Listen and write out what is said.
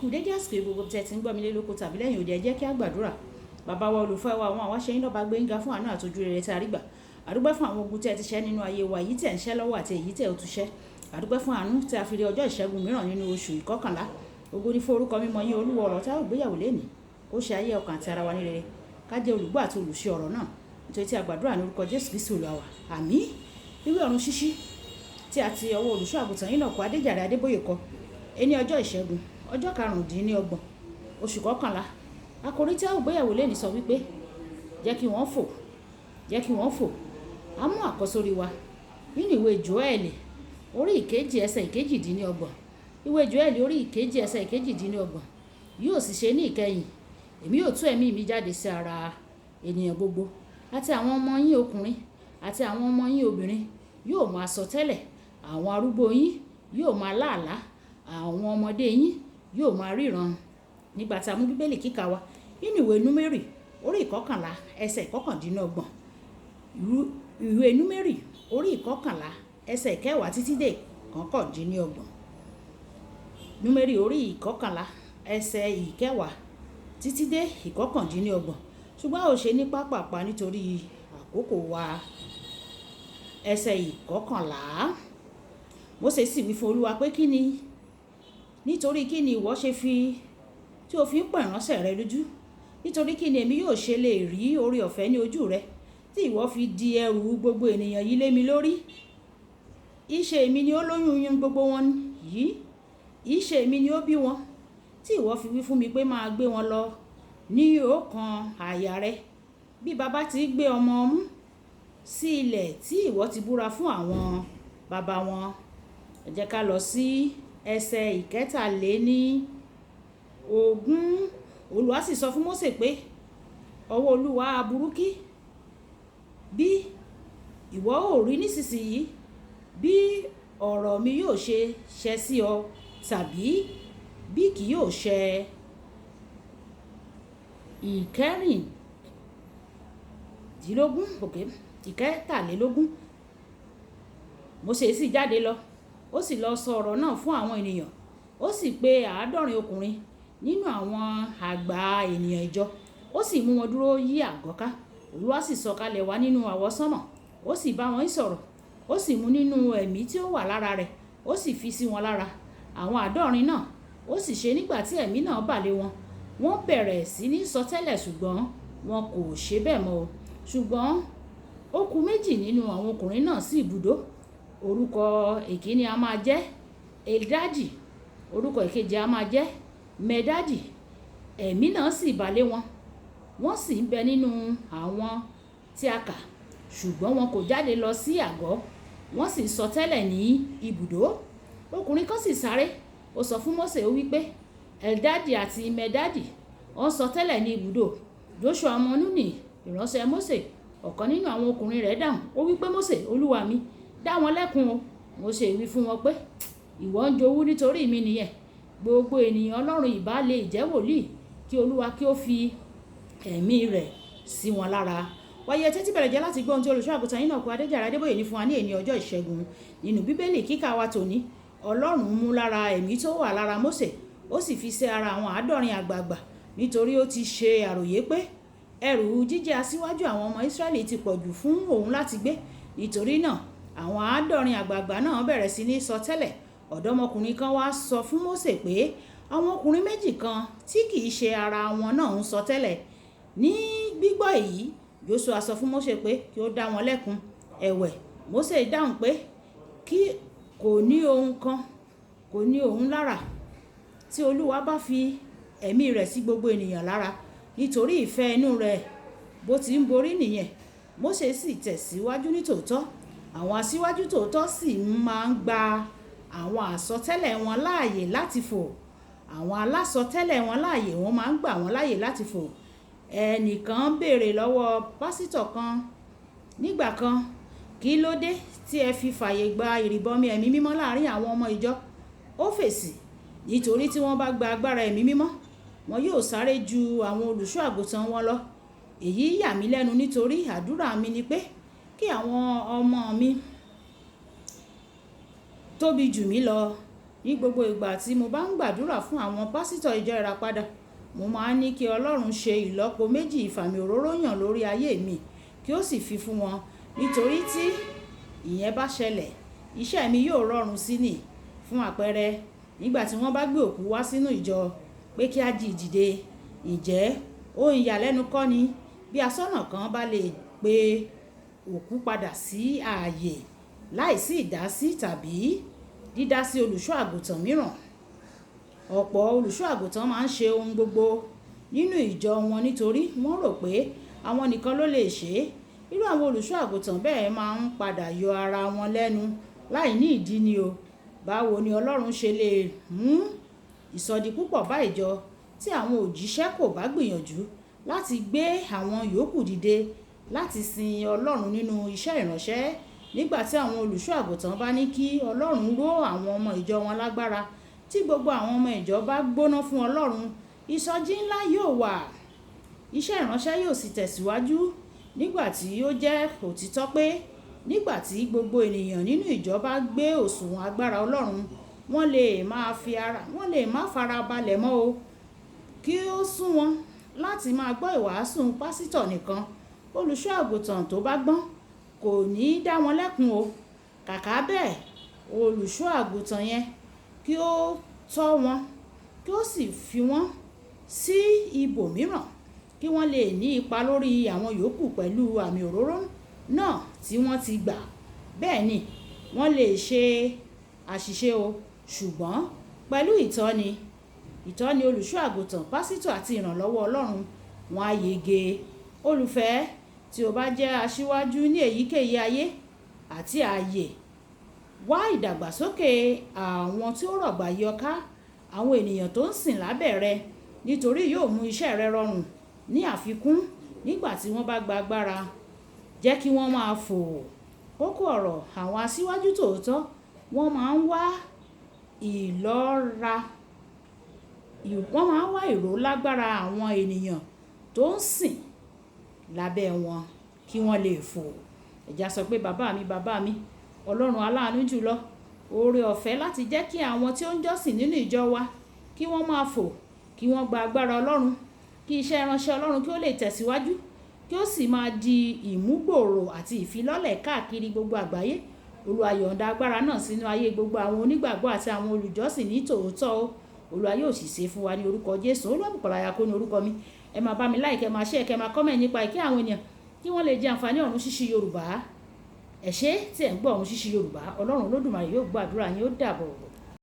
Kù dédé àsìkò yìí gbogbo tí ẹ ti ń gbọ́ mi lé lóko tàbí lẹ́yìn òde, ẹ jẹ́ kí a gbàdúrà. Bàbá wa, olùfẹ́ wa, àwọn àwa ṣe yín lọ́ba gbéńga fún àánú àti ojú rere tí a rí gbà. A dúpẹ́ fún àwọn ogun tí ẹ ti ṣẹ́ nínú ayé wa, èyí tí ẹ̀ ń ṣẹ́ lọ́wọ́ àti èyí tí ẹ ò tún ṣẹ́. A dúpẹ́ fún àánú tí a fi rí ọjọ́ ìṣẹ́gun mìíràn nínú oṣù ìkọkànlá. Ògo ni fún orúkọ mímọ́ yín. Olúwa, ọ̀rọ̀ tí a ó gbéyàwó lénìí, kó ṣe ayé, ọkàn àti ara wa ní rere. Ká jẹ́ olùgbọ́ àti olùṣe ọ̀rọ̀ náà. Nítorí tí a gbàdúrà ní orúkọ Jésù Kristi Olúwa wa. Àmín. Ìwé ọ̀run ṣíṣí tí a ti ọwọ́ olùṣọ́ àgùntàn yín náà kọ, Adéjàre Adébóyè kọ. Ení ọjọ́ ìṣẹ́gun, ọjọ́ 25, oṣù kọkànlá. Àkòrí tí a ó gbéyàwó lénìí sọ wípé, "Jẹ́ kí wọ́n fò, jẹ́ kí wọ́n fò." A mú àkọ́sórí wa nínú ìwé Jóẹ́lì orí 2, ẹsẹ̀ 28. Ìwé Jóẹ́lì orí 2, ẹsẹ̀ 28. "Yóò sì ṣe ní ìkẹyìn, èmi yóò tú ẹ̀mí mi jáde sí ara ènìyàn gbogbo, àti àwọn ọmọ yín ọkùnrin àti àwọn ọmọ yín obìnrin yóò máa sọtẹ́lẹ̀, àwọn arúgbó yín yóò máa lá àlá, àwọn ọmọdé yín yóò máa ríran." Nígbà tí a mú Bíbélì kíkà wa nínú ìwé Númérì orí 11, ẹsẹ̀ 29. Ìwé Númérì orí 11, ẹsẹ̀ 10 títí dé 29. Númérì orí 11, ẹsẹ̀ 10 títí dé 29. Ṣùgbọ́n a ó ṣe ní pápàpá nítorí àkókò wa. Ẹsẹ̀ 11. Mósè sì wí fún Olúwa pé, "Kí ni, nítorí kí ni ìwọ ṣe fi tí o fi ń pọ́n ìránṣẹ́ rẹ lójú? Nítorí kí ni èmi yóò ṣe lè rí oore ọ̀fẹ́ ní ojú rẹ, tí ìwọ fi di ẹrù gbogbo ènìyàn yìí lé mi lórí? Ìṣe èmi ni ó lóyún yún gbogbo wọn yìí? Ìṣe èmi ni ó bí wọn, tí ìwọ fi wí fún mi pé, 'Máa gbé wọn lọ ní ọ̀kan àyà rẹ, bí baba ti gbé ọmọ ọmú, sí ilẹ̀ tí ìwọ ti búra fún àwọn baba wọn'?" Ẹ jẹ́ ká lọ sí ẹsẹ̀ 23. Olúwa sì sọ fún Mósè pé, "Ọwọ́ Olúwa ha burú kí? Bí ìwọ ò rí nísinsìnyí bí ọ̀rọ̀ mi yóò ṣe ṣẹ sí ọ tàbí bí kì yóò ṣẹ." 16, okay, 23. Mósè sì jáde lọ, ó sì lọ sọ ọ̀rọ̀ náà fún àwọn ènìyàn. Ó sì pe 70 ọkùnrin nínú àwọn àgbà ènìyàn ìjọ, ó sì mú wọn dúró yí àgọ́ ká. Olúwa sì sọ̀kalẹ̀ wá nínú àwọsánmọ̀, ó sì bá wọn sọ̀rọ̀. Ó sì mú nínú ẹ̀mí tí ó wà lára rẹ̀, ó sì fi sí wọn lára, àwọn 70 náà. Ó sì ṣe, nígbà tí ẹ̀mí náà bà lé wọn, wọ́n bẹ̀rẹ̀ sí ní sọtẹ́lẹ̀, ṣùgbọ́n wọn kò ṣe bẹ́ẹ̀ mọ́ o. Ṣùgbọ́n ó kù méjì nínú àwọn ọkùnrin náà sí ibùdó. Orúkọ èkíní a máa jẹ́ Eldaji, orúkọ ìkejì a máa jẹ́ Medadi. Ẹ̀mí náà sì bà lé wọn, wọ́n sì ń bẹ nínú àwọn tí a kà, ṣùgbọ́n wọn kò jáde lọ sí àgọ́, wọ́n sì sọtẹ́lẹ̀ ní ibùdó. Ọkùnrin kan sì sáré, ó sọ fún Mósè, ó wí pé, "Eldadi àti Medadi ó ń sọtẹ́lẹ̀ ní ibùdó." Joṣua ọmọ Nuni, ìránṣẹ́ Mósè, ọ̀kan nínú àwọn ọkùnrin rẹ̀, dáhùn, ó wí pé, "Mósè, olúwa mi, dá wọn lẹ́kun o." Mósè wí fún wọn pé, "Ìwọ ń jowú nítorí mi nìyẹn. Gbogbo ènìyàn Ọlọ́run ìbá lè jẹ́ wòlíì, kí Olúwa kí ó fi ẹ̀mí rẹ̀ sí wọn lára." Wáyé tẹ́tí bẹ̀rẹ̀ jẹ́ láti gbọ́ ohun tí olùṣọ́ àgùntàn yín náà kú, Adéjàre Adébóyè, ní fún wa ní èní ọjọ́ ìṣẹ́gun. Nínú Bíbélì kíkà wa tòní, Ọlọ́run mú lára ẹ̀mí tó wà lára Mósè, ó sì fi sí ara àwọn 70 àgbààgbà, nítorí ó ti ṣe àròyé pé ẹrù jíjẹ́ aṣíwájú àwọn ọmọ Ísírẹ́lì ti pọ̀ jù fún òun láti gbé. Nítorí náà, àwọn 70 àgbààgbà náà bẹ̀rẹ̀ sí ní sọtẹ́lẹ̀. Ọ̀dọ́mọkùnrin kan wá sọ fún Mósè pé àwọn ọkùnrin méjì kan tí kì í ṣe ara wọn náà ń sọtẹ́lẹ̀. Ní gbígbọ́ èyí, Joṣua sọ fún Mósè pé kí ó dá wọn lẹ́kun. Ẹ̀wẹ̀, Mósè dáhùn pé kí kò ní ohun kan, kò ní ohun lára tí Olúwa bá fi ẹ̀mí rẹ̀ sí gbogbo ènìyàn lára nítorí ìfẹ́ inú rẹ̀ bó ti ń borí nìyẹn. Mósè sì tẹ̀síwájú ní tòótọ́. Àwọn aṣíwájú tòótọ́ sì máa ń gba àwọn àsọtẹ́lẹ̀ wọn láàyè láti fò. Àwọn alásọtẹ́lẹ̀ wọn láàyè, wọ́n máa ń gbà wọ́n láàyè láti fò. Ẹnìkan béèrè lọ́wọ́ pásítọ̀ kan nígbà kan, "Kí ló dé tí ẹ fi fàyè gba ìrìbọmi ẹ̀mí mímọ́ láàárín àwọn ọmọ ìjọ?" Ó fèsì, "Nítorí tí wọ́n bá gba agbára ẹ̀mí mímọ́, wọn yóò sáré ju àwọn olùṣọ́ àgùntàn wọn lọ." Èyí yà mí lẹ́nu, nítorí àdúrà mi ni pé kí àwọn ọmọ mi tóbi jù mí lọ. Ní gbogbo ìgbà tí mo bá ń gbàdúrà fún àwọn pásítọ̀ ìjọ Ìràpadà, mo máa ń ní kí Ọlọ́run ṣe ìlọ́po méjì ìfàmì òróró yàn lórí ayé mi kí ó sì fi fún wọn. Nítorí tí ìyẹn bá ṣẹlẹ̀, iṣẹ́ mi yóò rọrùn sí ni. Fún àpẹẹrẹ, nígbà tí wọ́n bá gbé òkú wá sínú ìjọ pé kí a jí dìde, ǹjẹ́ ohun ìyàlẹ́nu kọ́ ni bí aṣọ́nà kan bá lè pe òkú padà sí ààyè láìsí ìdásí tàbí dídásí olùṣọ́ àgùntàn mìíràn. Ọ̀pọ̀ olùṣọ́ àgùntàn máa ń ṣe ohun gbogbo nínú ìjọ wọn nítorí wọ́n rò pé àwọn nìkan ló lè ṣe é. Irú àwọn olùṣọ́ àgùntàn bẹ́ẹ̀ máa ń padà yọ ara wọn lẹ́nu láìní ìdí ni o. Báwo ni Ọlọ́run ṣe lè mú ìsọdi púpọ̀ bá ìjọ tí àwọn òjíṣẹ́ kò bá gbìyànjú láti gbé àwọn yòókù dìde láti sin Ọlọ́run nínú iṣẹ́ ìránṣẹ́? Nígbà tí àwọn olùṣọ́ àgùntàn bá ní kí Ọlọ́run ró àwọn ọmọ ìjọ wọn lágbára, tí gbogbo àwọn ọmọ ìjọ bá gbóná fún Ọlọ́run, ìsọjí ńlá yóò wà, iṣẹ́ ìránṣẹ́ yóò sì tẹ̀síwájú. Nígbà tí ó jẹ́ òtítọ́ pé nígbà tí gbogbo ènìyàn nínú ìjọ bá gbé òṣùwọ̀n agbára Ọlọ́run, wọ́n lè máa fi ara, wọ́n lè máa fara balẹ̀ mọ́ o kí ó sún wọn láti máa gbọ́ ìwàásù pásítọ̀ nìkan. Olùṣọ́ àgùntàn tó bá gbọ́n kò ní dá wọn lẹ́kun o. Kàkà bẹ́ẹ̀, olùṣọ́ àgùntàn yẹn kí ó tọ́ wọn, kí ó sì fi wọ́n sí ibòmíràn kí wọ́n lè ní ipa lórí àwọn yòókù pẹ̀lú àmì òróró náà tí wọ́n ti gbà. Bẹ́ẹ̀ ni, wọ́n lè ṣe àṣìṣe o, ṣùgbọ́n pẹ̀lú ìtọ́ni, ìtọ́ni olùṣọ́ àgùntàn, pásítọ̀ àti ìrànlọ́wọ́ Ọlọ́run, wọn á yege. Olùfẹ́, tí o bá jẹ́ asíwájú ní èyíkéyìí ayé àti ààyè, wá ìdàgbàsókè àwọn tí ó rọ̀gbà yí ọ ká, àwọn ènìyàn tó ń sìn lábẹ́ rẹ, nítorí yóò mú iṣẹ́ rẹ rọrùn ní àfikún nígbà tí wọ́n bá gba agbára. Jẹ́ kí wọ́n máa fò. Kókó ọ̀rọ̀ àwọn asíwájú tòótọ́, wọ́n máa ń wá ìlọ́ra, wọ́n máa ń wá ìró lágbára àwọn ènìyàn tó ń sìn lábẹ́ wọn kí wọ́n lè fò. Ẹ jẹ́ á sọ pé bàbá mi, bàbá mi, Ọlọ́run aláàánú jùlọ, oore ọ̀fẹ́ láti jẹ́ kí àwọn tí ó ń jọ́sìn nínú ìjọ wa kí wọ́n máa fò, kí wọ́n gba agbára Ọlọ́run, kí iṣẹ́ ìránṣẹ́ Ọlọ́run kí ó lè tẹ̀síwájú, kí ó sì máa di ìmúgbòòrò àti ìfilọ́lẹ̀ káàkiri gbogbo àgbáyé. Olúwa yọ̀ǹda agbára náà sínú ayé gbogbo àwọn onígbàgbọ́ àti àwọn olùjọ́sìn ní tòótọ́ o. Olúwa yóò sì ṣe fún wa ní orúkọ Jésù. Olúwabùkọ́lá Ayako ní orúkọ mi. Ẹ máa bá mi like, ẹ máa share, kẹ máa comment nípa ìkí àwọn ènìyàn kí wọ́n lè jẹ àǹfààní ọ̀run ṣíṣí Yorùbá. Ẹ ṣé tí ẹ̀ ń gbọ́ ọ̀run ṣíṣí Yorùbá. Ọlọ́run Olódùmarè yóò gbọ́ àdúrà yín, ó dàbọ̀.